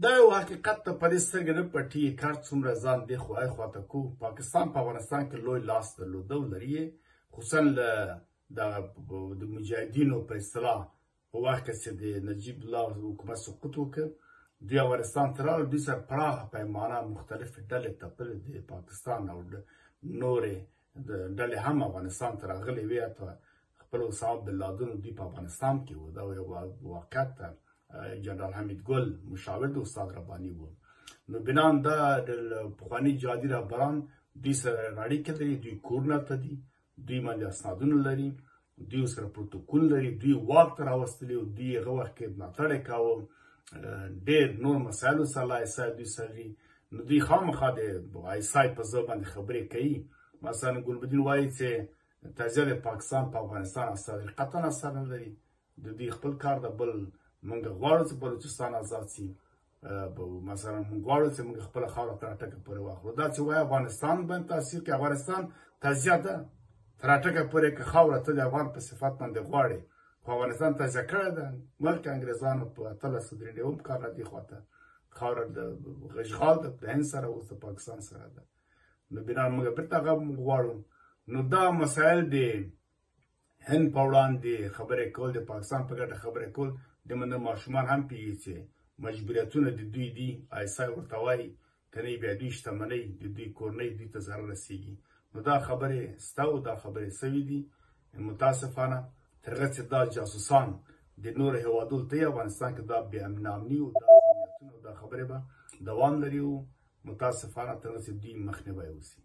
دا یو حقیقت ته په دې سترګه نه پټي، کار څومره ځان دې خو ای خواته کو. پاکستان په افغانستان کې لوی لاس درلوده او لري یې، خصوصا له د مجاهدینو په اصطلاح په وخت کې چې د نجیب الله حکومت سقوط وکړ، دوی افغانستان ته راغلل. دوی سره پراخه پیمانه مختلفې ډلې تپلې د پاکستان او نورې ډلې هم افغانستان ته راغلې وې، حتی خپل اسامه بن لادن دوی په افغانستان کې و. دا یو واقعیت ده. جنرال حمید ګل مشاور د استاد رباني و. نو بنان دا د پخواني جهادي رهبران دوی سره اړیکې لري، دوی کورونه ته دي، دوی باندې اسنادونه لري، دوی سره پروتوکول لري، دوی واک ته راوستلي او دوی هغه وخت کې ملاتړ یې کاوه. ډېر نور مسایل سره له آی دوی سره دي. نو دوی خامخا د آی په ځای باندې خبرې کوي. مثلا ګلبدین وایي چې تجزیه د پاکستان په افغانستان اثر قطعا اثر نه لري، د دوی خپل کار د بل. موږ غواړو چې بلوچستان آزاد شي، مثلا موږ غواړو چې موږ خپله خاوره تر اټکه پورې واخلو. دا چې وایي افغانستان باندې تاثیر کوي، افغانستان تجزیه ده تر اټکه پورې، که خاوره ته د افغان په صفت باندې غواړې، خو افغانستان تجزیه کړې ده. ملک انګریزانو په 1893 کال را دې خواته خاوره د اشغال ده، د هند سره اوس د پاکستان سره ده. نو بنا موږ بیرته هغه غواړو. نو دا مسایل د هند په وړاندې خبرې کول، د پاکستان په ګټه خبرې کول، د منه ماشومان هم پیږي چې مجبوریتونه د دوی دي. آی ورته وایي که نه بیا دوی شتمنۍ د دوی کورنۍ دوی ته ضرر رسیږي. نو دا خبرې سته او دا خبرې سوي دي. متاسفانه تر هغه چې دا جاسوسان د نورو هېوادونو ته افغانستان کې دا بې امني او دا ذهنیتونه او دا خبرې به دوام لري او متاسفانه تر هغه چې دوی مخنیوی وسي.